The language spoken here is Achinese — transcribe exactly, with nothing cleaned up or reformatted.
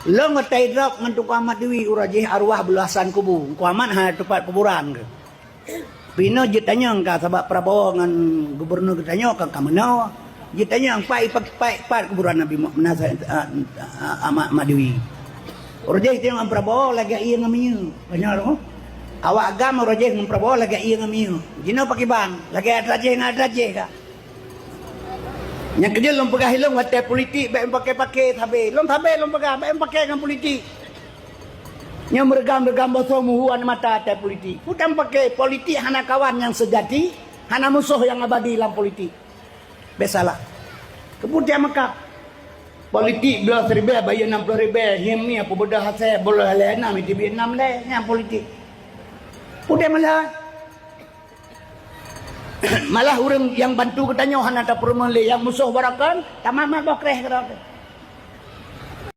Lôn watèe idrop ngon Teungku Ahmad Dwi uroe jih arwah buluh Hasan Kubu, Teungku Ahmad hana teupat kuburan keuh. Pih nyoe jeuet tanyong ka, sabab Prabowo ngon gubernur geutanyoe ka, ka meunoe. Jeuet tanyong pat, pat, pat kuburan Nabi Mu-, Nasa-, a, a, Ahmad, Ahmad Dwi. Uroe jih tanyong Prabowo lagèe ié ngon minyeuk. Tanyong tu. Awak agam uroe jih ngon Prabowo lagèe ié ngon minyeuk. Jinoe pakiban, lagèe atra jih ngon atra jih ka. Nyang keujeuet lôn peugah ilôn watèe politik bèk meupaké-paké sabé. Lôn sabé lôn peugah, bèk meupaké ngon politik. Nyoe meureugam-reugam boh soe meuhu aneuk mata watèe politik. Peue tameupaké, politik hana kawan nyang seujati, hana musoh nyang abadi lam politik. Bèk salah. Keupeue tiep meukat? Politik bloe siribèe bayeue nam ploh ribèe, hieng mi peubeudôh asèe, bloe lhèe nam iteubiet nam lhèe, nyan politik. Peue tiep meulah? Malah ureueng nyang bantu geutanyoe hana tapeurumeuen lé, nyang musoh baroekon, tamat-mat boh kréh keudroe.